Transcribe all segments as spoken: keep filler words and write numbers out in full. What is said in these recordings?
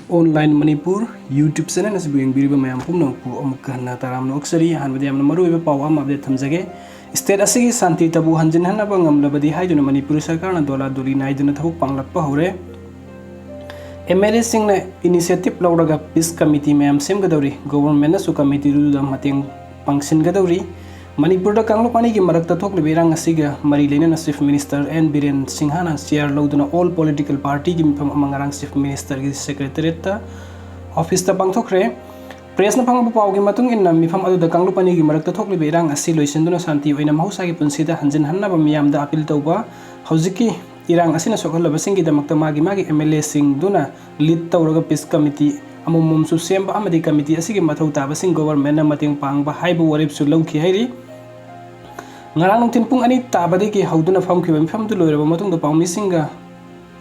Online Manipur YouTube channel ꯑꯁꯤꯕꯨ ꯌꯦꯡꯕꯤꯔꯤꯕ ꯃꯌꯥꯝ ꯄꯨꯝꯅꯃꯛꯄꯨ ꯑꯃꯨꯛꯀ ꯍꯟꯅ ꯇꯔꯥꯝꯅ ꯑꯣꯛꯆꯔꯤ꯫ ꯑꯍꯥꯟꯕꯗ ꯌꯥꯝꯅ ꯃꯔꯨꯑꯣꯏꯕ ꯄꯥꯎ ꯑꯃ update ꯊꯝꯖꯒꯦ꯫ State ꯑꯁꯤꯒꯤ ꯁꯥꯟꯇꯤ ꯇꯕꯨ ꯍꯟꯖꯤꯟꯍꯟꯅꯕ ꯉꯝꯂꯕꯗꯤ ꯍꯥꯏꯗꯨꯅ ꯃꯅꯤꯄꯨꯔ ꯁꯔꯀꯥꯔꯅ ꯗꯣꯂꯥ ꯗꯣꯂꯤ ꯅꯥꯏꯗꯅ ꯊꯕꯛ ꯄꯥꯡꯂꯛꯄ ꯍꯧꯔꯦ꯫ MLAꯁꯤꯡꯅ initiative ꯂꯧꯔꯒ peace committee ꯃꯌꯥꯝ ꯁꯦꯝꯒꯗꯧꯔꯤ꯫ Governmentꯅꯁꯨ committeeꯗꯨꯗ ꯃꯇꯦꯡ ꯄꯥꯡꯁꯤꯟꯒꯗꯧꯔꯤ꯫ ꯃꯅꯤꯄꯨꯔꯗ ꯀꯥꯡꯂꯨꯞ ꯑꯅꯤꯒꯤ ꯃꯔꯛꯇ ꯊꯣꯛꯂꯤꯕ ꯏꯔꯥꯡ ꯑꯁꯤꯒ ꯃꯔꯤ ꯂꯩꯅꯅ Chief Minister N ꯕꯤꯔꯦꯟ ꯁꯤꯡꯍꯅ chair ꯂꯧꯗꯨꯅ all political partyꯒꯤ ꯃꯤꯐꯝ ꯑꯃ ꯉꯔꯥꯡ Chief Ministerꯒꯤ Secretariatꯇ officeꯇ ꯄꯥꯡꯊꯣꯛꯈ꯭ꯔꯦ꯫ Pressꯅ ꯐꯪꯕ ꯄꯥꯎꯒꯤ ꯃꯇꯨꯡ ꯏꯟꯅ, ꯃꯤꯐꯝ ꯑꯗꯨꯗ ꯀꯥꯡꯂꯨꯞ ꯑꯅꯤꯒꯤ ꯃꯔꯛꯇ ꯊꯣꯛꯂꯤꯕ ꯏꯔꯥꯡ ꯑꯁꯤ ꯂꯣꯏꯁꯤꯟꯗꯨꯅ ꯁꯥꯟꯇꯤ ꯑꯣꯏꯅ ꯃꯍꯧꯁꯥꯒꯤ ꯄꯨꯟꯁꯤꯗ ꯍꯟꯖꯤꯟꯍꯟꯅꯕ ꯃꯤꯌꯥꯝꯗ appeal ꯇꯧꯕ, ꯍꯧꯖꯤꯛꯀꯤ ꯏꯔꯥꯡ ꯑꯁꯤꯅ ꯁꯣꯛꯍꯜꯂꯕꯁꯤꯡꯒꯤꯗꯃꯛꯇ ꯃꯥꯒꯤ ꯃꯥꯒꯤ MLAꯁꯤꯡꯗꯨꯅ lead ꯇꯧꯔꯒ peace committee ꯑꯃꯃꯝꯁꯨ ꯁꯦꯝꯕ ꯑꯃꯗꯤ committee ꯑꯁꯤꯒꯤ ꯃꯊꯧ ꯇꯥꯕꯁꯤꯡ governmentꯅ ꯃꯇꯦꯡ ꯄꯥꯡꯕ ꯍꯥꯏꯕ ꯋꯥꯔꯦꯞꯁꯨ ꯂꯧꯈꯤ ꯍꯥꯏꯔꯤ꯫ ꯉꯔꯥꯡ ꯅꯨꯡꯊꯤꯜ ꯄꯨꯡ ꯑꯅꯤ ꯇꯥꯕꯗꯒꯤ ꯍꯧꯗꯨꯅ ꯐꯝꯈꯤꯕ ꯃꯤꯐꯝꯗꯨ ꯂꯣꯏꯔꯕ ꯃꯇꯨꯡꯗ ꯄꯥꯎꯃꯤꯁꯤꯡꯒ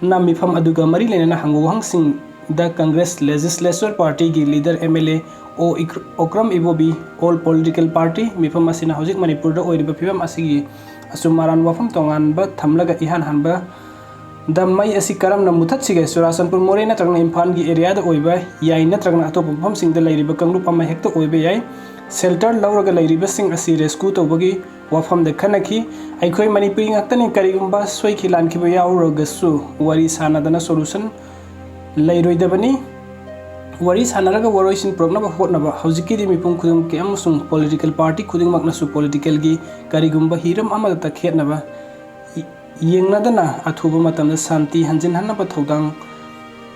ꯅ ꯃꯤꯐꯝ ꯑꯗꯨꯒ ꯃꯔꯤ ꯂꯩꯅꯅ ꯍꯪꯕ ꯋꯥꯍꯪꯁꯤꯡꯗ Congress Legislature Partyꯒꯤ leader MLA ꯑꯣ ꯏꯀ꯭ꯔ-, ꯑꯣꯀ꯭ꯔꯝ ꯏꯕꯣꯕꯤ, all political party, ꯃꯤꯐꯝ ꯑꯁꯤꯅ ꯍꯧꯖꯤꯛ ꯃꯅꯤꯄꯨꯔꯗ ꯑꯣꯏꯔꯤꯕ ꯐꯤꯕꯝ ꯑꯁꯤꯒꯤ ꯑꯆꯨꯝ ꯑꯔꯥꯟ ꯋꯥꯐꯝ ꯇꯣꯉꯥꯟꯕ ꯊꯝꯂꯒ ꯏꯍꯥꯟ ꯍꯥꯟꯕꯗ ꯃꯩ ꯑꯁꯤ ꯀꯔꯝꯅ ꯃꯨꯊꯠꯁꯤꯒꯦ? ꯆꯨꯔꯥꯆꯥꯟꯄꯨꯔ, ꯃꯣꯔꯦ ꯅꯠꯇ꯭ꯔꯒꯅ ꯏꯝꯐꯥꯜꯒꯤ areaꯗ ꯑꯣꯏꯕ ꯌꯥꯏ, ꯅꯠꯇ꯭ꯔꯒꯅ ꯑꯇꯣꯞꯄ ꯃꯐꯝꯁꯤꯡꯗ ꯂꯩꯔꯤꯕ ꯀꯥꯡꯂꯨꯞ ꯑꯃ ꯍꯦꯛꯇ ꯑꯣꯏꯕ ꯌꯥꯏ꯫ Shelter ꯂꯧꯔꯒ ꯂꯩꯔꯤꯕꯁꯤꯡ ꯑꯁꯤ rescue ꯇꯧꯕꯒꯤ ꯋꯥꯐꯝꯗ ꯈꯟꯅꯈꯤ꯫ ꯑꯩꯈꯣꯏ ꯃꯅꯤꯄꯨꯔꯤ ꯉꯥꯛꯇꯅꯤ, ꯀꯔꯤꯒꯨꯝꯕ ꯁꯣꯏꯈꯤ ꯂꯥꯟꯈꯤꯕ ꯌꯥꯎꯔꯒꯁꯨ ꯋꯥꯔꯤ ꯁꯥꯟꯅꯗꯅ solution ꯂꯩꯔꯣꯏꯗꯕꯅꯤ꯫ ꯋꯥꯔꯤ ꯁꯥꯟꯅꯔꯒ ꯋꯥꯔꯣꯏꯁꯤꯟ ꯄꯨꯔꯛꯅꯕ ꯍꯣꯠꯅꯕ꯫ ꯍꯧꯖꯤꯛꯀꯤꯗꯤ ꯃꯤꯄꯨꯝ ꯈꯨꯗꯤꯡꯃꯛꯀꯤ ꯑꯃꯁꯨꯡ political party ꯈꯨꯗꯤꯡꯃꯛꯅꯁꯨ politicalꯒꯤ ꯀꯔꯤꯒꯨꯝꯕ ꯍꯤꯔꯝ ꯑꯃꯗꯇ ꯈꯦꯠꯅꯕ ꯌꯦ-, ꯌꯦꯡꯅꯗꯅ ꯑꯊꯨꯕ ꯃꯇꯝꯗ ꯁꯥꯟꯇꯤ ꯍꯟꯖꯤꯟꯍꯟꯅꯕ ꯊꯧꯗꯥꯡ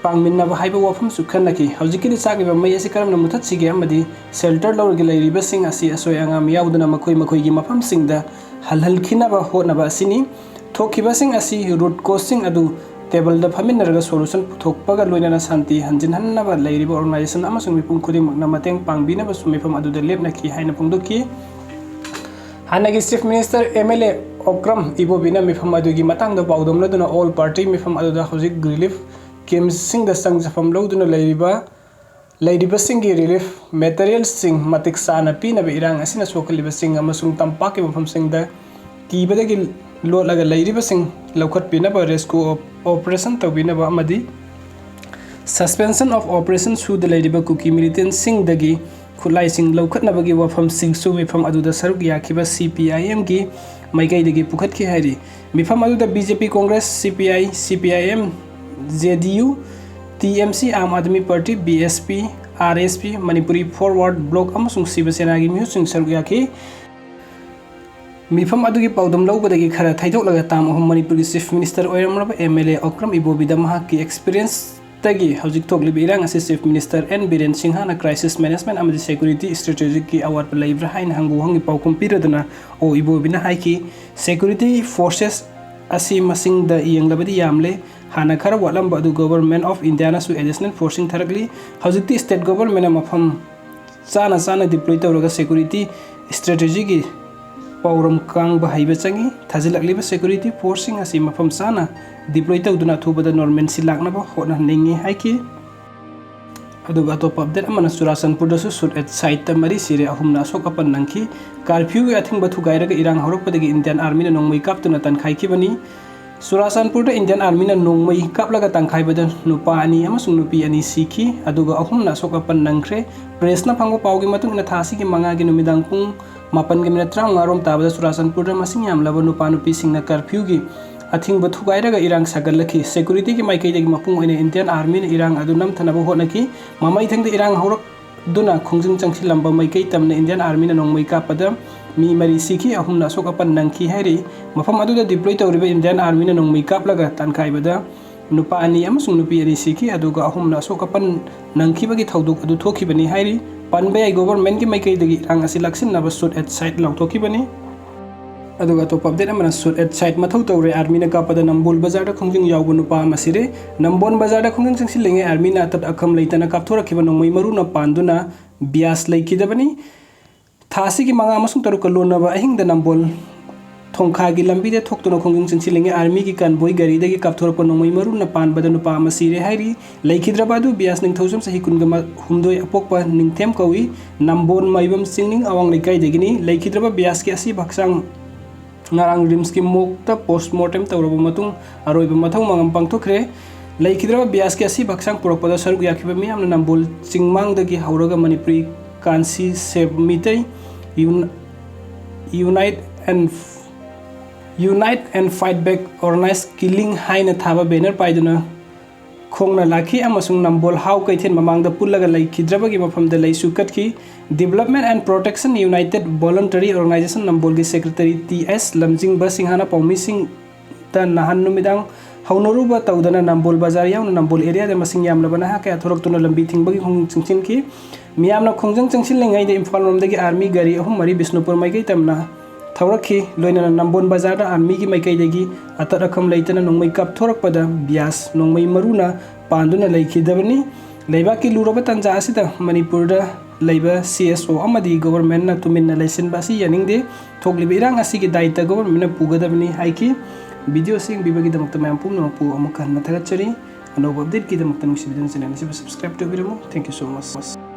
ꯄꯥꯡꯃꯤꯟꯅꯕ ꯍꯥꯏꯕ ꯋꯥꯐꯝꯁꯨ ꯈꯟꯅꯈꯤ꯫ ꯍꯧꯖꯤꯛꯀꯤꯗꯤ ꯆꯥꯛꯂꯤꯕ ꯃꯩ ꯑꯁꯤ ꯀꯔꯝꯅ ꯃꯨꯊꯠꯁꯤꯒꯦ ꯑꯃꯗꯤ shelter ꯂꯧꯔꯒ ꯂꯩꯔꯤꯕꯁꯤꯡ ꯑꯁꯤ ꯑꯁꯣꯏ ꯑꯉꯥꯝ ꯌꯥꯎꯗꯅ ꯃꯈꯣꯏ ꯃꯈꯣꯏꯒꯤ ꯃꯐꯝꯁꯤꯡꯗ ꯍꯜꯍꯟꯈꯤꯅꯕ ꯍꯣꯠꯅꯕ ꯑꯁꯤꯅꯤ꯫ ꯊꯣꯛꯈꯤꯕꯁꯤꯡ ꯑꯁꯤ root causeꯁꯤꯡ ꯑꯗꯨ tableꯗ ꯐꯝꯃꯤꯟꯅꯔꯒ solution ꯄꯨꯊꯣꯛꯄꯒ ꯂꯣꯏꯅꯅ ꯁꯥꯟꯇꯤ ꯍꯟꯖꯤꯟꯍꯟꯅꯕ ꯂꯩꯔꯤꯕ organization ꯑꯃꯁꯨꯡ ꯃꯤꯄꯨꯝ ꯈꯨꯗꯤꯡꯃꯛꯅ ꯃꯇꯦꯡ ꯄꯥꯡꯕꯤꯅꯕꯁꯨ ꯃꯤꯐꯝ ꯑꯗꯨꯗ ꯂꯦꯞꯅꯈꯤ ꯍꯥꯏꯅ ꯐꯣꯡꯗꯣꯛꯈꯤ꯫ ꯍꯥꯟꯅꯒꯤ Chief Minister MLA ꯑꯣꯀ꯭ꯔꯝ ꯏꯕꯣꯕꯤꯅ ꯃꯤꯐꯝ ꯑꯗꯨꯒꯤ ꯃꯇꯥꯡꯗ ꯄꯥꯎꯗꯝꯅꯗꯨꯅ all party ꯃꯤꯐꯝ ꯑꯗꯨꯗ ꯍꯧꯖꯤꯛ relief campꯁꯤꯡꯗ ꯆꯪꯖꯐꯝ ꯂꯧꯗꯨꯅ ꯂꯩꯔꯤꯕ, ꯂꯩꯔꯤꯕꯁꯤꯡꯒꯤ relief materialꯁꯤꯡ ꯃꯇꯤꯛ ꯆꯥꯅ ꯄꯤꯅꯕ ꯏꯔꯥꯡ ꯑꯁꯤꯅ ꯁꯣꯛꯍꯜꯂꯤꯕꯁꯤꯡ ꯑꯃꯁꯨꯡ ꯇꯝꯄꯥꯛꯀꯤ ꯃꯐꯝꯁꯤꯡꯗ ꯀꯤꯕꯗꯒꯤ ꯂꯣꯠꯂꯒ ꯂꯩꯔꯤꯕꯁꯤꯡ ꯂꯧꯈꯠꯄꯤꯅꯕ, rescue op-, operation ꯇꯧꯕꯤꯅꯕ ꯑꯃꯗꯤ Suspension of Operation ꯁꯨꯗ ꯂꯩꯔꯤꯕ ꯀꯨꯀꯤ ꯃꯤꯂꯤꯇꯦꯟꯁꯤꯡꯗꯒꯤ ꯈꯨꯠꯂꯥꯏꯁꯤꯡ ꯂꯧꯈꯠꯅꯕꯒꯤ ꯋꯥꯐꯝꯁꯤꯡꯁꯨ ꯃꯤꯐꯝ ꯑꯗꯨꯗ ꯁꯔꯨꯛ ꯌꯥꯈꯤꯕ ꯁꯤ ꯄꯤ ꯑꯥꯏ ꯑꯦꯝꯒꯤ ꯃꯥꯏꯀꯩꯗꯒꯤ ꯄꯨꯈꯠꯈꯤ ꯍꯥꯏꯔꯤ꯫ ꯃꯤꯐꯝ ꯑꯗꯨꯗ ꯕꯤ ꯖꯦ ꯄꯤ, ꯀꯣꯡꯒ꯭ꯔꯦꯁ, ꯁꯤ P I, C P I M, J D U, T M C, Aam Aadmi party, B S P, R S P, Manipuri forward bloc ꯑꯃꯁꯨꯡ ꯁꯤꯕ ꯁꯦꯅꯥꯒꯤ ꯃꯤꯍꯨꯠꯁꯤꯡ ꯁꯔꯨꯛ ꯌꯥꯈꯤ꯫ ꯃꯤꯐꯝ ꯑꯗꯨꯒꯤ ꯄꯥꯎꯗꯝ ꯂꯧꯕꯗꯒꯤ ꯈꯔ ꯊꯩꯗꯣꯛꯂꯒ ꯇꯥꯝ ꯑꯍꯨꯝ ꯃꯅꯤꯄꯨꯔꯒꯤ ꯆꯤꯐ ꯃꯤꯅꯤꯁꯇꯔ ꯑꯣꯏꯔꯝꯂꯕ ꯑꯦꯝ ꯑꯦꯜ ꯑꯦ ꯑꯣꯀ꯭ꯔꯝ ꯏꯕꯣꯕꯤꯗ ꯃꯍꯥꯛꯀꯤ ꯑꯦꯛꯁꯄꯤꯔꯤꯌꯦꯟꯁꯇꯒꯤ ꯍꯧꯖꯤꯛ ꯊꯣꯛꯂꯤꯕ ꯏꯔꯥꯡ ꯑꯁꯤ ꯆꯤꯐ ꯃꯤꯅꯤꯁꯇꯔ ꯑꯦꯟ ꯕꯤꯔꯦꯟ ꯁꯤꯡꯍꯅ ꯀ꯭ꯔꯥꯏꯁꯤꯁ ꯃꯦꯅꯦꯖꯃꯦꯟꯠ ꯑꯃꯗꯤ ꯁꯦꯀ꯭ꯌꯨꯔꯤꯇꯤ ꯁ꯭ꯇ꯭ꯔꯦꯇꯦꯖꯤꯒꯤ ꯑꯋꯥꯠꯄ ꯂꯩꯕ꯭ꯔꯥ ꯍꯥꯏꯅ ꯍꯪꯕ ꯋꯥꯍꯪꯒꯤ ꯄꯥꯎꯈꯨꯝ ꯄꯤꯔꯗꯨꯅ ꯑꯣ ꯏꯕꯣꯕꯤꯅ ꯍꯥꯏꯈꯤ, ꯁꯦꯀ꯭ꯌꯨꯔꯤꯇꯤ ꯐꯣꯔꯁꯦꯁ ꯑꯁꯤ ꯃꯁꯤꯡꯗ ꯌꯦꯡꯂꯕꯗꯤ ꯌꯥꯝꯂꯦ꯫ ꯍꯥꯟꯅ ꯈꯔ ꯋꯥꯠꯂꯝꯕ ꯑꯗꯨ ꯒꯣꯚꯔꯟꯃꯦꯟꯠ ꯑꯣꯐ ꯏꯟꯗꯤꯌꯥꯅꯁꯨ ꯑꯦꯗꯤꯁꯅꯦꯜ ꯐꯣꯔꯁꯁꯤꯡ ꯊꯥꯔꯛꯂꯤ꯫ ꯍꯧꯖꯤꯛꯇꯤ ꯁ꯭ꯇꯦꯠ ꯒꯣꯚꯔꯟꯃꯦꯟꯠꯅ ꯃꯐꯝ ꯆꯥꯅ ꯆꯥꯅ ꯗꯤꯄ꯭ꯂꯣꯏ ꯇꯧꯔꯒ ꯁꯦꯀ꯭ꯌꯨꯔꯤꯇꯤ ꯁ꯭ꯇ꯭ꯔꯦꯇꯦꯖꯤꯒꯤ ꯄꯥꯎꯔꯝ ꯀꯥꯡꯕ ꯍꯩꯕ ꯆꯪꯏ꯫ ꯊꯥꯖꯤꯜꯂꯛꯂꯤꯕ ꯁꯦꯀ꯭ꯌꯨꯔꯤꯇꯤ ꯐꯣꯔꯁꯁꯤꯡ ꯑꯁꯤ ꯃꯐꯝ ꯆꯥꯅ ꯗꯤꯄ꯭ꯂꯣꯏ ꯇꯧꯗꯨꯅ ꯑꯊꯨꯕꯗ ꯅꯣꯔꯃꯦꯜꯁꯤ ꯂꯥꯛꯅꯕ ꯍꯣꯠꯅꯍꯟꯅꯤꯡꯏ ꯍꯥꯏꯈꯤ꯫ ꯑꯗꯨꯒ ꯑꯇꯣꯞꯄ ꯑꯞꯗꯦꯠ ꯑꯃꯅ ꯆꯨꯔꯥꯆꯥꯟꯄꯨꯔꯗꯁꯨ ꯁꯨꯠ ꯑꯦꯠ ꯁꯥꯏꯠꯇ ꯃꯔꯤ ꯁꯤꯔꯦ, ꯑꯍꯨꯝꯅ ꯑꯁꯣꯛ ꯑꯄꯟ ꯅꯪꯈꯤ꯫ ꯀꯥꯔꯐ꯭ꯌꯨꯒꯤ ꯑꯊꯤꯡꯕ ꯊꯨꯒꯥꯏꯔꯒ ꯏꯔꯥꯡ ꯍꯧꯔꯛꯄꯗꯒꯤ ꯏꯟꯗꯤꯌꯥꯟ ꯑꯥꯔꯃꯤꯅ ꯅꯣꯡꯃꯩ ꯀꯥꯞꯇꯨꯅ ꯇꯥꯟꯈꯥꯏꯈꯤꯕꯅꯤ꯫ ꯆꯨꯔꯥꯆꯥꯟꯄꯨꯔꯗ ꯏꯟꯗꯤꯌꯟ ꯑꯥꯔꯃꯤꯅ ꯅꯣꯡꯃꯩ ꯀꯥꯞꯂꯒ ꯇꯥꯟꯈꯥꯏꯕꯗ ꯅꯨꯄꯥ ꯑꯅꯤ ꯑꯃꯁꯨꯡ ꯅꯨꯄꯤ ꯑꯅꯤ ꯁꯤꯈꯤ, ꯑꯗꯨꯒ ꯑꯍꯨꯝꯅ ꯑꯁꯣꯛ ꯑꯄꯟ ꯅꯪꯈ꯭ꯔꯦ꯫ ꯄ꯭ꯔꯦꯁꯅ ꯐꯪꯕ ꯄꯥꯎꯒꯤ ꯃꯇꯨꯡ ꯏꯟꯅ, ꯊꯥ ꯑꯁꯤꯒꯤ ꯃꯉꯥꯒꯤ ꯅꯨꯃꯤꯗꯥꯡ ꯄꯨꯡ ꯃꯥꯄꯟꯒ ꯃꯤꯅꯠ ꯇꯔꯥꯃꯉꯥ ꯔꯣꯝ ꯇꯥꯕꯗ ꯆꯨꯔꯥꯆꯥꯟꯄꯨꯔꯗ ꯃꯁꯤꯡ ꯌꯥꯝꯂꯕ ꯅꯨꯄꯥ ꯅꯨꯄꯤꯁꯤꯡꯅ ꯀꯔꯐ꯭ꯌꯨꯒꯤ ꯑꯊꯤꯡꯕ ꯊꯨꯒꯥꯏꯔꯒ ꯏꯔꯥꯡ ꯁꯥꯒꯠꯂꯛꯈꯤ꯫ ꯁꯦꯀ꯭ꯌꯨꯔꯤꯇꯤꯒꯤ ꯃꯥꯏꯀꯩꯗꯒꯤ ꯃꯄꯨꯡ ꯑꯣꯏꯅ ꯏꯟꯗꯤꯌꯟ ꯑꯥꯔꯃꯤꯅ ꯏꯔꯥꯡ ꯑꯗꯨ ꯅꯝꯊꯅꯕ ꯍꯣꯠꯅꯈꯤ꯫ ꯃꯃꯩꯊꯪꯗ ꯏꯔꯥꯡ ꯍꯧꯔꯛ ꯑꯗꯨꯅ ꯈꯣꯡꯖꯪ ꯆꯪꯁꯤꯜꯂꯝꯕ ꯃꯥꯏꯀꯩ ꯇꯝꯅ ꯏꯟꯗꯤꯌꯟ ꯑꯥꯔꯃꯤꯅ ꯅꯣꯡꯃꯩ ꯀꯥꯞꯄꯗ ꯃꯤ ꯃꯔꯤ ꯁꯤꯈꯤ, ꯑꯍꯨꯝꯅ ꯑꯁꯣꯛ ꯑꯄꯟ ꯅꯪꯈꯤ ꯍꯥꯏꯔꯤ꯫ ꯃꯐꯝ ꯑꯗꯨꯗ ꯗꯤꯄ꯭ꯂꯣꯏ ꯇꯧꯔꯤꯕ ꯏꯟꯗꯤꯌꯟ ꯑꯥꯔꯃꯤꯅ ꯅꯣꯡꯃꯩ ꯀꯥꯞꯂꯒ ꯇꯥꯟꯈꯥꯏꯕꯗ ꯅꯨꯄꯥ ꯑꯅꯤ ꯑꯃꯁꯨꯡ ꯅꯨꯄꯤ ꯑꯅꯤ ꯁꯤꯈꯤ, ꯑꯗꯨꯒ ꯑꯍꯨꯝꯅ ꯑꯁꯣꯛ ꯑꯄꯟ ꯅꯪꯈꯤꯕꯒꯤ ꯊꯧꯗꯣꯛ ꯑꯗꯨ ꯊꯣꯛꯈꯤꯕꯅꯤ ꯍꯥꯏꯔꯤ꯫ ꯄꯟꯕ ꯌꯥꯏ, ꯒꯣꯚꯔꯟꯃꯦꯟꯠꯀꯤ ꯃꯥꯏꯀꯩꯗꯒꯤ ꯏꯔꯥꯡ ꯑꯁꯤ ꯂꯥꯛꯁꯤꯟꯅꯕ ꯁꯨꯠ ꯑꯦꯠ ꯁꯥꯏꯠ ꯂꯥꯎꯊꯣꯛꯈꯤꯕꯅꯤ꯫ ꯑꯗꯨꯒ ꯑꯇꯣꯞꯄ ꯑꯞꯗꯦꯠ ꯑꯃꯅ, ꯁꯨꯠ ꯑꯦꯠ ꯁꯥꯏꯠ ꯃꯊꯧ ꯇꯧꯔꯦ, ꯑꯥꯔꯃꯤꯅ ꯀꯥꯞꯄꯗ ꯅꯝꯕꯣꯜ ꯕꯖꯥꯔꯗ ꯈꯣꯡꯖꯪ ꯌꯥꯎꯕ ꯅꯨꯄꯥ ꯑꯃ ꯁꯤꯔꯦ꯫ ꯅꯝꯕꯣꯜ ꯕꯖꯥꯔꯗ ꯈꯣꯡꯖꯪ ꯆꯪꯁꯤꯜꯂꯤꯉꯩ ꯑꯥꯔꯃꯤꯅ ꯑꯇꯠ ꯑꯈꯝ ꯂꯩꯇꯅ ꯀꯥꯞꯊꯣꯔꯛꯈꯤꯕ ꯅꯣꯡꯃꯩ ꯃꯔꯨꯅ ꯄꯥꯟꯗꯨꯅ ꯕꯤꯌꯥꯁ ꯂꯩꯈꯤꯗꯕꯅꯤ꯫ ꯊꯥ ꯑꯁꯤꯒꯤ ꯃꯉꯥ ꯑꯃꯁꯨꯡ ꯇꯔꯨꯛꯀ ꯂꯣꯟꯅꯕ ꯑꯍꯤꯡꯗ ꯅꯝꯕꯣꯜ ꯊꯣꯡꯈꯥꯒꯤ ꯂꯝꯕꯤꯗ ꯊꯣꯛꯇꯨꯅ ꯈꯣꯡꯖꯪ ꯆꯪꯁꯤꯜꯂꯤꯉꯩ ꯑꯥꯔꯃꯤꯒꯤ ꯀꯟꯚꯣꯏ ꯒꯥꯔꯤꯗꯒꯤ ꯀꯥꯞꯊꯣꯔꯛꯄ ꯅꯣꯡꯃꯩ ꯃꯔꯨꯅ ꯄꯥꯟꯕꯗ ꯅꯨꯄꯥ ꯑꯃ ꯁꯤꯔꯦ ꯍꯥꯏꯔꯤ꯫ ꯂꯩꯈꯤꯗ꯭ꯔꯕ ꯑꯗꯨ ꯕꯤꯌꯥꯁ ꯅꯤꯡꯊꯧꯖꯝ, ꯆꯍꯤ ꯀꯨꯟꯒ ꯍꯨꯝꯗꯣꯏ, ꯑꯄꯣꯛꯄ ꯅꯤꯡꯊꯦꯝ ꯀꯧꯏ꯫ ꯅꯝꯕꯣꯜ ꯃꯥꯏꯕꯝ ꯆꯤꯡꯅꯤꯡ ꯑꯋꯥꯡ ꯂꯩꯀꯥꯏꯗꯒꯤꯅꯤ꯫ ꯂꯩꯈꯤꯗ꯭ꯔꯕ ꯕꯤꯌꯥꯁꯀꯤ ꯑꯁꯤꯕ ꯍꯛꯆꯥꯡ ꯉꯔꯥꯡ ꯔꯤꯝꯁꯀꯤ ꯃꯣꯔꯒꯇ ꯄꯣꯁꯃꯣꯔꯇꯦꯝ ꯇꯧꯔꯕ ꯃꯇꯨꯡ ꯑꯔꯣꯏꯕ ꯃꯊꯧ ꯃꯉꯝ ꯄꯥꯡꯊꯣꯛꯈ꯭ꯔꯦ꯫ ꯂꯩꯈꯤꯗ꯭ꯔꯕ ꯕ꯭ꯌꯥꯁꯀꯤ ꯑꯁꯤꯕ ꯍꯛꯆꯥꯡ ꯄꯨꯔꯛꯄꯗ ꯁꯔꯨꯛ ꯌꯥꯈꯤꯕ ꯃꯤꯌꯥꯝꯅ ꯅꯝꯕꯣꯜ ꯆꯤꯡꯃꯥꯡꯗꯒꯤ ꯍꯧꯔꯒ ꯃꯅꯤꯄꯨꯔꯤ ꯀꯥꯟꯁꯤ ꯁꯦꯕ Meitei ꯌꯨꯟ-, Unite and Unite and Fight Back Organized Killing ꯍꯥꯏꯅ ꯊꯥꯕ ꯕꯦꯅꯔ ꯄꯥꯏꯗꯨꯅ ꯈꯣꯡꯅ ꯂꯥꯛꯈꯤ ꯑꯃꯁꯨꯡ ꯅꯝꯕꯣꯜ ꯍꯥꯎ ꯀꯩꯊꯦꯜ ꯃꯃꯥꯡꯗ ꯄꯨꯜꯂꯒ ꯂꯩꯈꯤꯗ꯭ꯔꯕꯒꯤ ꯃꯐꯝꯗ ꯂꯩꯁꯨ ꯀꯠꯈꯤ꯫ Development and Protection United Voluntary Organization ꯅꯝꯕꯣꯜꯒꯤ ꯁꯦꯀ꯭ꯔꯦꯇꯔꯤ ꯇꯤ ꯑꯦꯁ ꯂꯝꯖꯤꯡꯕ ꯁꯤꯡꯍꯅ ꯄꯥꯎꯃꯤꯁꯤꯡꯗ ꯅꯍꯥꯟ ꯅꯨꯃꯤꯗꯥꯡ ꯍꯧꯅꯔꯨꯕ ꯇꯧꯗꯅ ꯅꯝꯕꯣꯜ ꯕꯖꯥꯔ ꯌꯥꯎꯅ ꯅꯝꯕꯣꯜ ꯑꯦꯔꯤꯌꯥꯗ ꯃꯁꯤꯡ ꯌꯥꯝꯂꯕ ꯅꯍꯥ ꯀꯌꯥ ꯊꯣꯔꯛꯇꯨꯅ ꯂꯝꯕꯤ ꯊꯤꯡꯕꯒꯤ ꯈꯣꯡꯖꯪ ꯆꯪꯁꯤꯟꯈꯤ꯫ ꯃꯤꯌꯥꯝꯅ ꯈꯣꯡꯖꯪ ꯆꯪꯁꯤꯜꯂꯤꯉꯩꯗ ꯏꯝꯐꯥꯜ ꯂꯣꯝꯗꯒꯤ ꯑꯥꯔꯃꯤ ꯒꯥꯔꯤ ꯑꯍꯨꯝ ꯃꯔꯤ ꯕꯤꯁꯅꯨꯄꯨꯔ ꯃꯥꯏꯀꯩ ꯇꯝꯅ ꯊꯧꯔꯛꯈꯤ꯫ ꯂꯣꯏꯅꯅ ꯅꯝꯕꯣꯜ ꯕꯖꯥꯔꯗ ꯑꯥꯔꯃꯤꯒꯤ ꯃꯥꯏꯀꯩꯗꯒꯤ ꯑꯇꯠ ꯑꯈꯝ ꯂꯩꯇꯅ ꯅꯣꯡꯃꯩ ꯀꯥꯞꯊꯣꯔꯛꯄꯗ ꯕ꯭ꯌꯥꯁ ꯅꯣꯡꯃꯩ ꯃꯔꯨꯅ ꯄꯥꯟꯗꯨꯅ ꯂꯩꯈꯤꯗꯕꯅꯤ꯫ ꯂꯩꯕꯥꯛꯀꯤ ꯂꯨꯔꯕ ꯇꯥꯟꯖꯥ ꯑꯁꯤꯗ ꯃꯅꯤꯄꯨꯔꯗ ꯂꯩꯕ ꯁꯤ ꯑꯦꯁ ꯑꯣ ꯑꯃꯗꯤ ꯒꯣꯕꯔꯃꯦꯟꯅ ꯇꯨꯃꯤꯟꯅ ꯂꯩꯁꯤꯟꯕ ꯑꯁꯤ ꯌꯥꯅꯤꯡꯗꯦ꯫ ꯊꯣꯛꯂꯤꯕ ꯏꯔꯥꯡ ꯑꯁꯤꯒꯤ ꯗꯥꯏꯇ ꯒꯣꯕꯔꯃꯦꯟꯅ ꯄꯨꯒꯗꯕꯅꯤ ꯍꯥꯏꯈꯤ꯫ ꯚꯤꯗꯤꯑꯣ ꯑꯁꯤ ꯌꯦꯡꯕꯤꯕꯒꯤꯗꯃꯛꯇ ꯃꯌꯥꯝ ꯄꯨꯝꯅꯃꯛꯄꯨ ꯑꯃꯨꯛ ꯍꯟꯅ ꯊꯥꯒꯠꯆꯔꯤ꯫ ꯑꯅꯧꯕ ꯑꯞꯗꯦꯠꯀꯤꯗꯃꯛꯇ ꯅꯨꯡꯁꯤꯕꯤꯗꯨꯅ ꯆꯦꯅꯦꯜ ꯑꯁꯤꯕꯨ subscribe ꯇꯧꯕꯤꯔꯝꯃꯨ꯫ Thank you so much꯫